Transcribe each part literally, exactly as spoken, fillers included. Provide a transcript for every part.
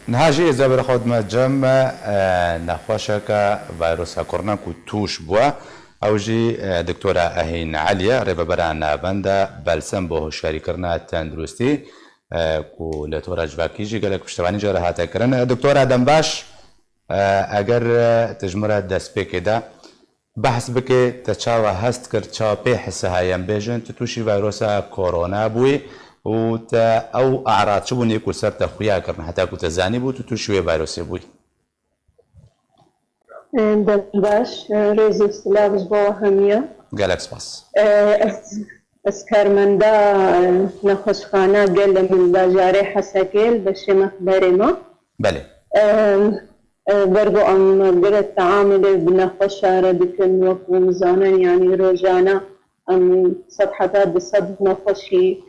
Niha jî ez ê berê xwe bidime cem, e, nexweşeke vayrosa korona ku tûş bûye. Ew jî, e, Doktora Ehîn Elî ye, rêvebera navenda Belsem bo hişyarîkirina tenduristî, e, ku li tora civakî jî gelek piştevanî jê re hate kirin. E, Doktora, dem baş. E, eger, e, tu ji min re destpêkê de behs bike, te çawa hest kir, çawa pê hisiha, em bêjin, tu tûşî vayrosa korona bûyî û te ew arad çi bûn ê ku ser te xuya kirin, heta ku te zanîbû tu tûşî wê vayrosê bûyî? Dem baş, rêz û silav ji bo hemiya. Gelek spas. Ez, ez karmenda nexweşxana Gel li bajarê Hesekê li beşê mexberê me. Belê. Ber ku em gere teamulê bi nexweşa re dikin, wek hûn zanin, yanî rojane em sed heta du sed nexweşî,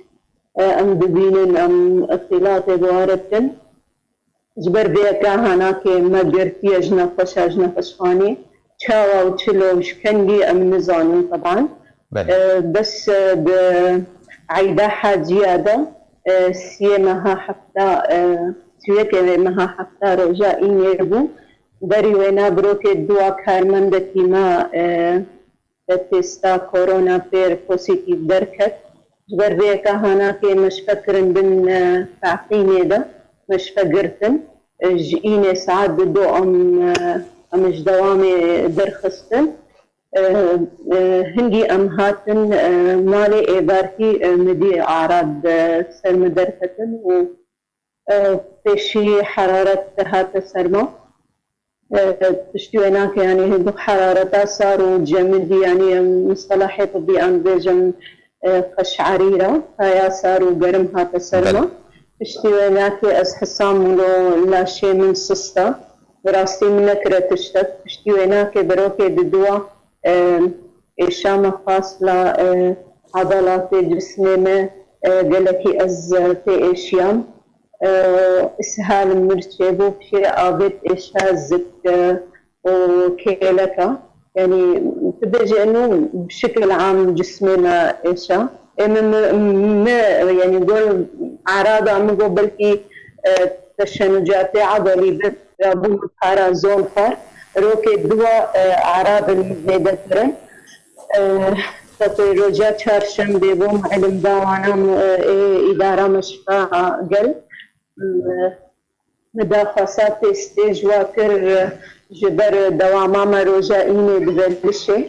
e, em dibînin, em îxtîlatê bi wan re dikin. Ji ber vê yeka hanakê me girtiye ji nexweşa, ji nexweşxanê. Çawa û çilo û ji kengî em nizanin teban. Belê. E, bes, e, di eyda heciya de, e, siyê meha hefta, e, siyekê meha hefta roja înê bû. Berî wêna birokê dua karmendekî me, e, testa korona pêr pozîtîf derket. Ji ber vê yeka hanakê me ji fe kirin bin, e, teqînê de, me ji fe girtin. E, ji înê saet dido em, e, em ji dewamê derxistin. E, e, hingî em hatin, e, malê êvarkî, e, min dî arad, e, ser min derketin û, e, pêşî heraret hate ser me. E, piştî wênakê, yanî hingî herareta sar û cemidî, yanî em mistelahê tibî em bêjin, e, qeşerîra, taya sar û gerim hate ser me. Belê. Piştî wênakê ez hisam wilo laşê min sista. Bi rastî min nekire tiştek. Piştî wênakê birokê diduwa, e, êşa me xwast la, e, edelatê cismê me, e, gelekî ez, e, tê êşiyam. E, îshal min çêbû, pişê avêt êşa zik, e, û kêleka. Yanî, tu bêjî eno bi şikil am cismê me êşa. Ê min, min, min, yanî, got, erada min got belkî, e, teşenucatê edelî bi, ya bû para zon xwar. Rokê dua, e, eradin zêde kirin. E, Xetê roja çarşembê bûm, ilim da wana, e, ê îdara me şifa gel. E, Min daxwasa testê ji wa kir, e, ji ber dewama me roja înê dibe lişê.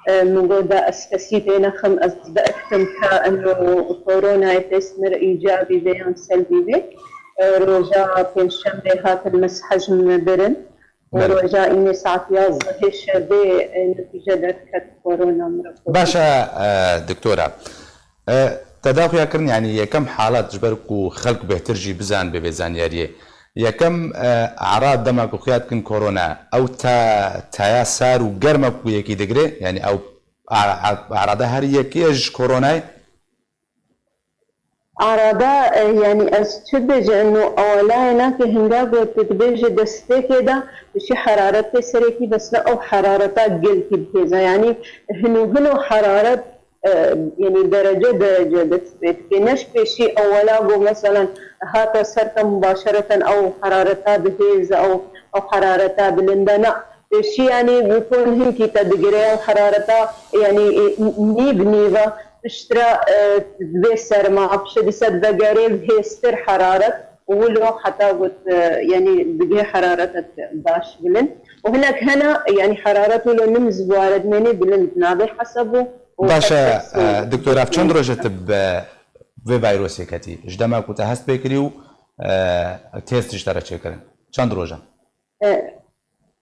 E, min got da ez kesî tê nexim, ez biektim ka eno koronayê test mir îcabî be yan selbî be. E, roja pêncşembê hatin me sihej min birin. Û Belê. roja înê saet yazdehê şevê, e, netîce derket korona min re. Baş e, e, doktora. E, te da xuya kirin, yanî yekem halat ji ber ku xelk bêhtir jî bizan bê vê zanyariyê. Yekem, e, erad dema ku xuya dikin korona, ew ta, taya sar û germa ku yekî digire, yanî ew a-, a-, erada her yekî ye ji koronayê? Arada, e, yanî ez çi bêjim, eno ewelayê nake hinga ku tu dibêjî destpêkê de dişî heraretê serekî, bes ne ew herareta gelkî bi hêz e. Yanî hino hino heraret, e, yanî derece derece dest pê dike. Ne ji pêşî ewela ku meselan hate ser te mubaşereten ew herareta bi hêz e, ew, ew herareta bilind e. Na, pêşî yanî bi kon hinkî te digire ew herareta, yanî, e, nîv nîv e. Piştre, e, vê serma, piştre dîsa vegerê hêztir heraret û wilo heta got, e, yanî digihê heraretek baş bilind. Û hinek hene, yanî heraret wilo nim ji ware dimêne bilind nabê hesab û, û Baş e, her kes e, doktor, ev çend roj e tu bi vê vayrosê ketî? Ji dema ku te hest pê kirî û, e, test ji te re çêkirin. Çend roj e? E,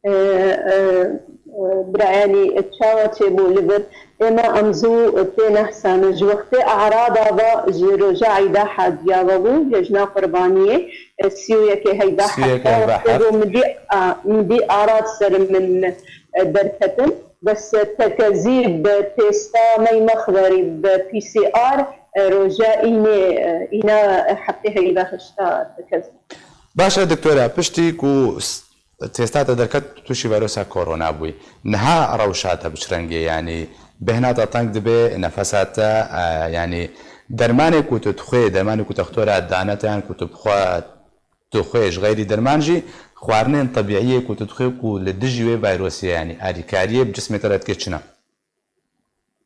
e, e, e, bira, yanî çawa çêbû li vir? Ême em zû tê nehsane. Ji wextê erada ve, ji roja eyda hediya ve bû, cejna qurbaniyê, e, sî û yekê heyda Sî û yekê heyda heyda heft. Bû min dî, a, min dî arad ser min, e, derketin. Bes tekezî bi testa mey mexberî bi P C R, e, roja înê, e, îna heftê heyda heşta tekezî. Baş e, doktora, piştî ku s-, testa te derket, tu tûşî vayrosa korona bûyî. Niha rewşa te bi çi rengê, yanî bêhna te teng dibe, nefesa te, e, yanî dermanê ku tu dixwê, dermanê ku te doktora dane te, yan ku tu bi xwe tu xwê ji xeyrî derman jî xwarinên tebîî yê ku tu dixwê ku li dijî wê vayrosê, yanî alîkariyê bi cismê te re dike çi ne?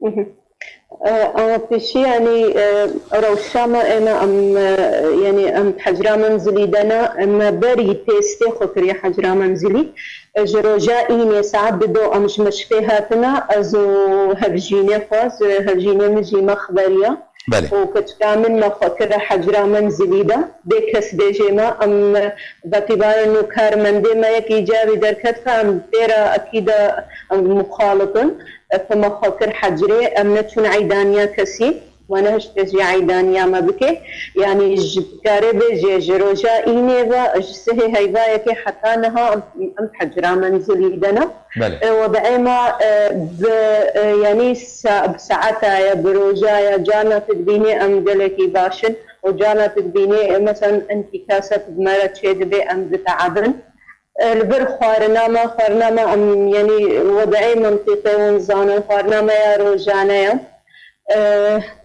Mhm. E, Ama pêşî, yanî, e, rewşa me, ême em, e, yanî em hecra menzilî de ne, em berî têstê xwe kiriye hecra menzilî. E, ji roja înê saet dido em ji mişkê hatine, ez û hevjînê xwe, ji hevjînê min jî me xeberiya. Belê. Û keçika min me xwe kire hecra menzilî de. Bê kes bêjê me, em vetibarin û karmendê me yekî carî derket, em pê re ekîde em muxalitin. Ku me xwe kir hecrê, em neçûn eydaniya kesî, me nehişte jî eydaniya me bike. Yanî ji karê bêjê ji roja înê ve, ji sihê heyvayekê heta niha em, em hecra menzilî de ne. Belê. E, Wed'ê me, e, bi, e, yanî sa-, bi saeta ye, bi roja ye, carna tu dibînî em gelekî baş in û carna tu dibînî, e, mesela entîkaset bi me re çêdibe, em dite'ebin. E, li vir xwarina me, xwarina me em, yanî wed'ê mintîqê hûn zanin, xwarina me ya rojane ye. E,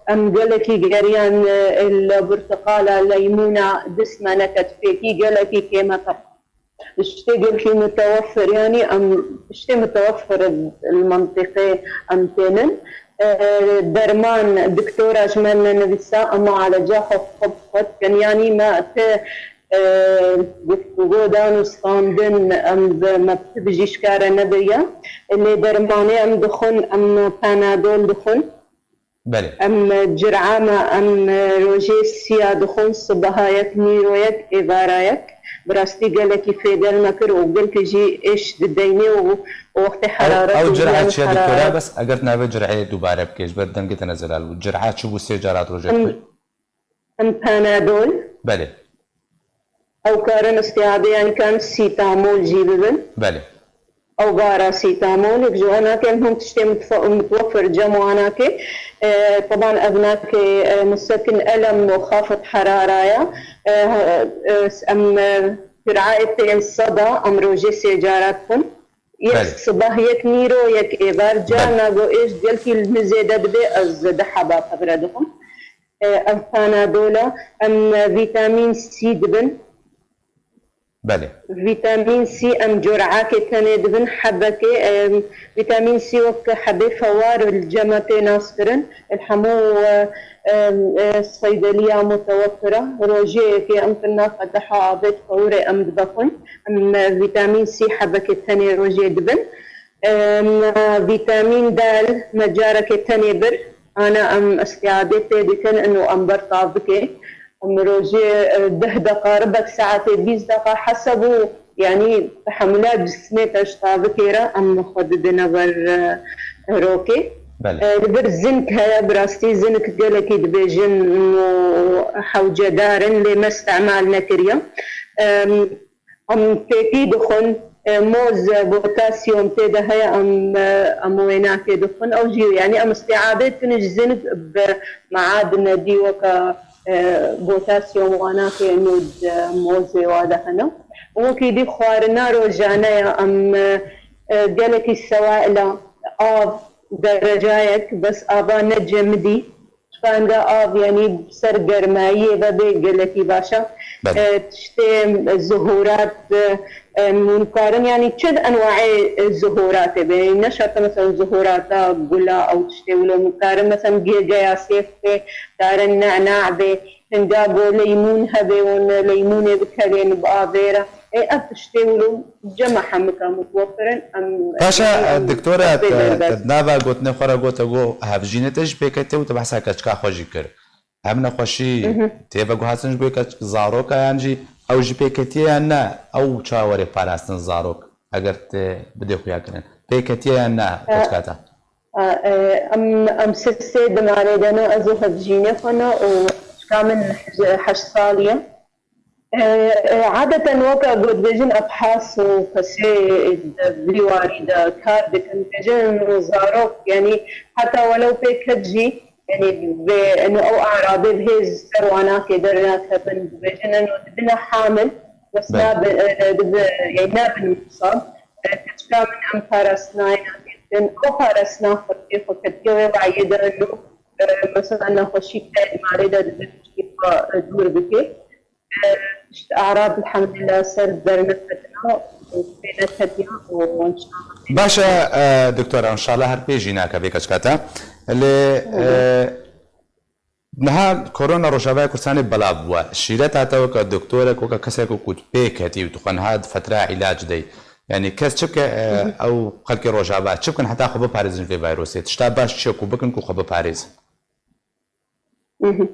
Em gelekî geriyan, e, li birtiqala, leymûna, disme neket pêkî gelekî kêmete. Tiştê gelkî mutewefir, yanî em tiştê mutewefir li mintîqê em tênin. E, Derman, doktora ji me nenivîsa, em mualeca xwe xwe bi xwe dikin. Yanî me ti, e, guftûgo dan û standin, em bi me bi ti bijîşka re nebiriya. Lê dermanê em dixwin, em panadol dixwin. Belê. Em cir'a me, em rojê siya dixwin, sibeha yek, nîro yek, êvara yek. Bi rastî gelekî fêdel me kir û gelkî jî êş dideynê û, û wextê Ew, heraret ew û cir'a yan çi ye, doktora? Heraret. Bes eger tu navê cir'ê dubare bikê, ji ber dengê te ne zelal bû. Cir'a çi bû, sê cara tu rojê Em, dixwî? Em panadol. Belê. Ew karin istiadê, yanî karin sîtamol jî bibin. Belê. Ew parasîtamol, yek ji wan nake, em hûn tiştê mutfe-, mutwefir cem wan nake. E, teban ev nake, e, musekin elem û xafid herara ya. E, e, em, e, Cir'ayê pênc sed a, em rojê sê cara dixwin. Yek Belê. Sibah, yek nîro, yek êvar. Belê. Carna go êş gelkî li min zêde dibe, ez du heba pevre dixwim. E, ev panadola, em vîtamîn C dibin. Belê. Vîtamîn C em cur'akê tenê dibin, hebekê, em, vîtamîn C wek hebê fewar li cem me tê naskirin. Li hemû, e, em, e, seydeliya mutewefir e. Rojê yekê em kirina qedeha avê di qewirê em dibexwin. Em, e, vîtamîn C hebekê tenê rojê dibin. Em, vîtamîn D me carekê tenê bir, ana em îstîadê pê dikin, ino em bertav bike. Em rojê, e, deh deqa, ribek saetê, bîst deqa hesab û, yanî, tehemula cismê te ji tavikê re em xwe didine ber, e, rokê. Belê. E, li vir zink heye, bi rastî zink gelekî dibêjin û hewcedar in, lê me îstîmal nekiriye. Em, Em pêtî dixwin, e, moz, e, potasyum tê de heye, em, e, em wênakê dixwin. Ew jî, yanî em îstîadê tune ji zink bi meadine dî weke, e, potasyum wanakê ino di mozê wa de hene. Wekî dî xwarina rojane ya em, e, e, gelekî sewaila, av, derecayek, bes ava ne cemidî. Çiqanca av, yanî ser germayiyê ve bê gelekî baş e. Belê. E, tiştê zuhurat, e, em hûn karin, yanî çi enwaê zuhuratê be. Ne şert e, mesela zuhurata gula ew tiştê wilo hûn karin, mesela gêgeya sêf bê, karin ne'na bê, hinga go leymûn hebe, hûn leymûnê bikelên bi avê re. Ê, ev tiştê wilo cem me hemika mutwefir in, em, Paşa, em, e, doktora, em te, bê derbas. Te nava gotinê xwe re gote, got, hevjînê te jî pêketiye û te behsa keçika xwe jî kir. Ev nexweşî Mhm. tê veguhastin ji bo keç-, zaroka yan jî ew jî pêketiye yan ne? Ew çawa were parastin zarok, eger te bidê xuya kirin? Pêketiye yan ne E, keçika te? e, e, em, em sê, sê di malê de ne, ez û hevjînê xwe ne û çika min heş-, heşt salî ye. E, e, adeten weke ku dibêjin ebhas û kesê di vî warî de kar dikin, dibêjin zarok, yanî heta welew pê ket jî, yanî vê, eno ew e'rabê bi hêz ser wan nake dernakevin, dibêjin eno dibine hamil, bes Belê. nabe, e, dibe, yanî nabin mixsal. E, keçika min em parastina nake dikin, ew parastina xwe tê xwe ketiye wê wayê de eno, e, mesela nexweşî bi malê de dibe tiştî xwe, e, dûr bike. E, E'rab elhamdülillah ser derneketiya û pêneketiya û inşallah. Baş e, e, doktora, inşallah her pê jî nake vê keçkata. Lê, e, niha korona Rojavaya Kurdistanê belav bûye. Şîreta te weke doktorek, weke kesek ku tu pê ketî û tu xwe niha di fetra îlac dey. Yanî kes çi bike, e, ew xelkê Rojava çi bikin heta xwe biparêzin vê vayrosê? Tişta baş çi ye ku bikin ku xwe biparêzin? Mhm.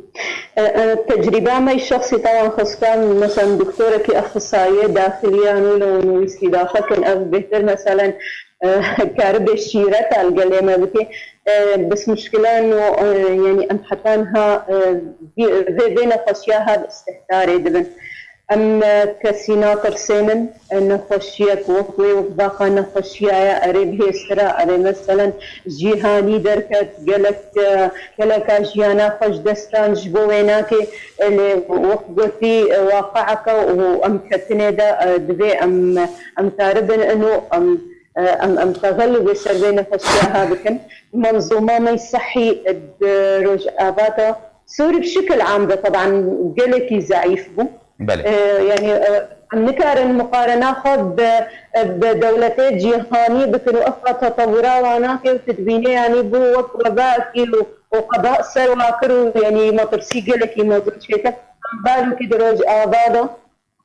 E, e, tecrîba me şexsî tawan xwestan, mesela doktorekî exisayê daxiliyan û lo nû îstîdafe kin, ev bêhtir, meselen, e, karibe şîreta li gelê me bike. E, bes muşkila no, e, yanî em heta niha, e, vê, vê, vê nexweşiya hev istihdarê dibin. Em, e, kesî natirsênin, e, nexweşiyek wek wê, wek vaxa nexweşiya ye, erê bihêstira, erê meselen cîhanî derket, gelek, e, geleka jiyana xwe ji dest dan ji bo wê nake, e, lê wek gotî, e, waqi'eke û em ketinê de, e, divê em, em karibin ino em, e, em, em xevel wê ser vê nexweşiya ha bikin. Menzûma me sehî di Rojava de, Sûrî bi şikil am de, teban gelekî zeîf bû. Belê. E, yanî, e, em nikarin muqarena xwe bi, bi dewletê cîhanî bikin û ev qat tetewira wan nake û tu dibînê, yanî bû wek webaekî û, û qeda ser wa kir û, yanî, metirsî gelekî mezin çêkir. Em balokî di Rojava de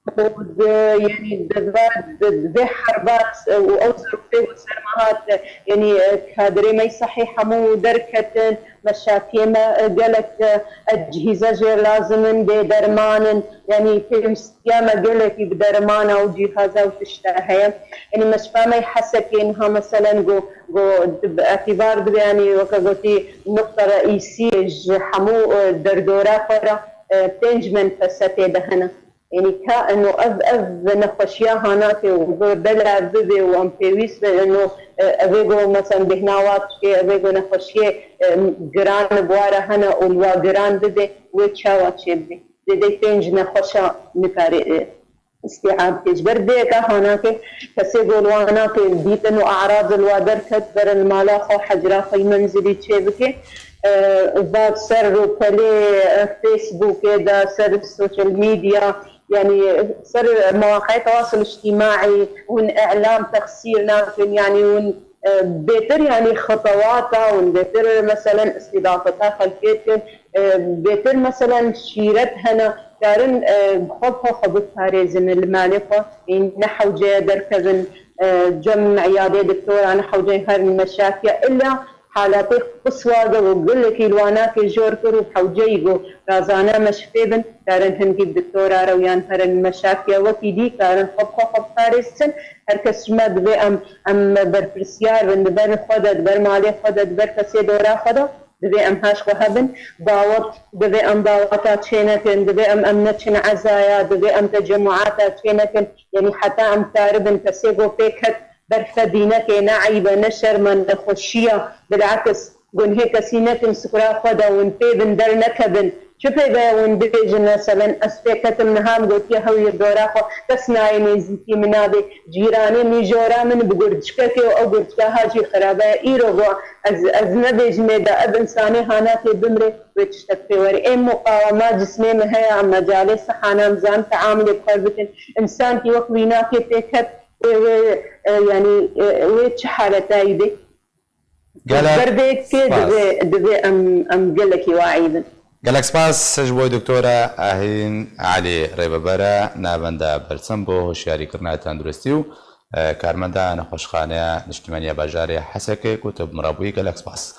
û di, yanî, di va, di, di vê herba û ew zirûfê ku ser me hat, yanî, kadirê me sehî hemû derketin, meşakiyê me gelek, e, ecihîze jê lazim in, bê derman in, yanî pêwîstiya me gelekî bi dermana û cîhaza û tişta heye. Yanî meşfa me Hesekê niha meselen ku, ku bi etîbar dibe, yanî weke gotî nuqta reîsî ji hemû, e, derdora xwe re, e, pênc menfese tê de hene. Yanî ka eno ev, ev nexweşiya hanake û bi bela bibe û em pêwîst bin eno, e, evê go meselen bêhna wa dike, evê go nexweşiyê, e, giran bi wa re hene û li wa giran bibe, wê çawa çêbibe? Dê dê pênc nexweşa nikare, e, îstîab bike. Ji ber vê yeka hanake kesê go li wa nake dîtin û e'rad li wa derket, berin mala xwe, hecra xwe yî menzilî çêbike. E, va ser rûpelê, e, Facebookê de, ser social media, yanî ser mewaqeê tewasul îctîmaî hûn îlam texsîr nakin, yanî hûn, e, bêtir, yanî xetewata hûn bêtir, meselen, îstîdafeta xelkê dikin, e, bêtir, meselen, şîret hene, karin, e, bi xwe bi xwe biparêzin li malê xwe, ên ne hewce ye derkevin, e, cem îyadê doktora, ne hewce ye herin meşakiya, illa halatê qiswa de û gelekî li wa nake jor kir û hewceyî ku razana me şifê bin, karin hingî bi doktora re û yan herin meşakiya wekî dî, karin xwe bi xwe xwe biparêzin. Her kes ji me divê em, em berpirsiyar bin, di ber xwe de, di ber malê xwe de, di ber kesê dora xwe de, divê em haş xwe hebin. Dawet, divê em daweta çê nekin, divê em, em neçin ezaya, divê em tecemûata çê nekin. Yanî heta em karibin kesê ku pê ket berfe dînekê, ne eyb e, ne şerm e, nexweşiya, bilakis gunhê kesî nekin sukra xwe de, hûn pê bin dernekevin. Çi peyve ye hûn bibêjin, meselen, ez pê ketim niha em gotiye hew yê dora xwe, kes nayê nêzîkî min, nabê cîranê min, jora min bi gurçikekê û ew gurçika ha jî xerabe ye. Îro got ez, ez nebêjimê de ev însanê hanakê bimrê, wê tiştek pê werê. Ê muqawema cismê min heye, em mecalê sihana em zanin teamulê bi xwe bikin. Însankî wek wî nakê pê ket, wê, wê, e, yanî, e, wê çi haletayî bê? Gelek Ber vê yekê spas. Divê, divê em, em gelekî waî bin. Gelek spas ji bo doktora Ahîn Elî Rêvebere Navenda Bersin bo hişyarîkirina tenduristî û, e, karmenda Nexweşxaneya Niştimaniya Bajarê Hesekê ku tu bi min re bûyî. Gelek spas.